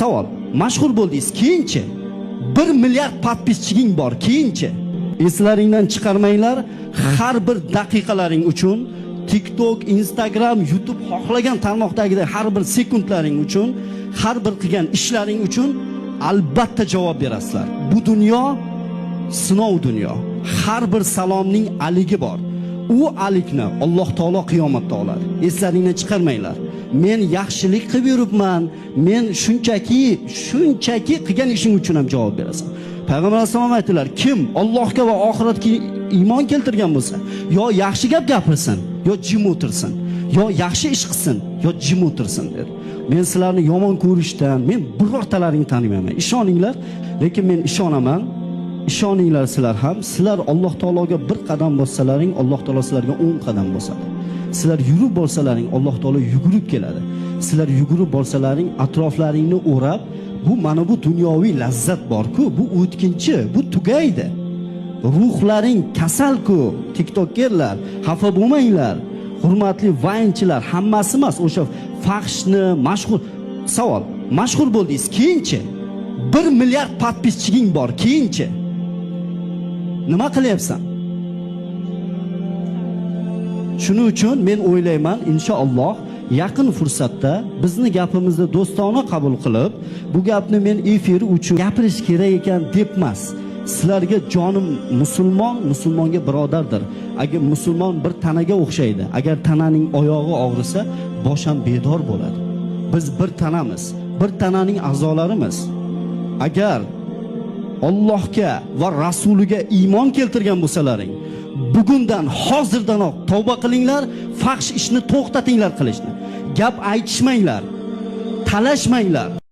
Savol: mashhur bo'ldingiz, keyinchi? 1 milliard подписчиг ing bor, keyinchi? Eslaringdan chiqarmanglar, har bir daqiqalaring uchun TikTok, Instagram, YouTube, xohlagan tarmoqdagi har bir sekundlaring uchun, har bir qilgan ishlaring uchun albatta javob berasizlar. Bu dunyo sinov dunyo. Har bir salomning aligi bor. U alikni Alloh taolo qiyomatda oladi. Eslaringdan chiqarmanglar. Men yaxshilik qilib yuribman, men shunchaki qilgan ishing uchun ham javob berasan. Payg'ambar alayhisalom aytdilar, kim Allohga va oxiratga iymon keltirgan bo'lsa, yo yaxshi gap gapirsin, yo jim o'tirsin, yo yaxshi ish qilsin, yo jim o'tirsin dedi. Men sizlarni yomon ko'rishdan, men birortalaringni tanimayman. Ishoninglar, lekin men ishonaman. Ishoninglar sizlar ham, sizlar Alloh taologa bir qadam bossalaring, Alloh taolo sizlarga 10 qadam bosadi. Sizlar yurib borsalaring, Alloh taolo yugurib keladi. Sizlar yugurib borsalaring, atroflaringni o'rab, bu mana bu dunyoviy lazzat bor-ku, bu o'tkinchi, bu tugaydi. Ruhlaring kasal-ku, tiktokkerlar, xafa bo'lmanglar. Hurmatli vaynchilar, hammasi emas, o'sha fahshni mashhur. Savol: mashhur bo'ldingiz, keyinchi? 1 milliard подписчиг ing bor, keyinchi? Nima qilyapsan? Shuning uchun men o'ylayman, inshaalloh yaqin fursatda bizni gapimizni do'stona qabul qilib, bu gapni men efir uchun gapirish kerak ekan deb emas. Sizlarga jonim, musulmon musulmonga birodardir. Agar musulmon bir tanaga o'xshaydi. Agar tananing oyog'i og'risa, bosh ham bedor bo'ladi. Biz bir tanamiz, bir tananing a'zolarimiz. Agar Allohga va rasuliga iymon keltirgan bo'lsalaring, bugundan, hozirdanoq tavba qilinglar, fahsh ishni to'xtatinglar qilishni. Gap aytishmanglar, talashmanglar.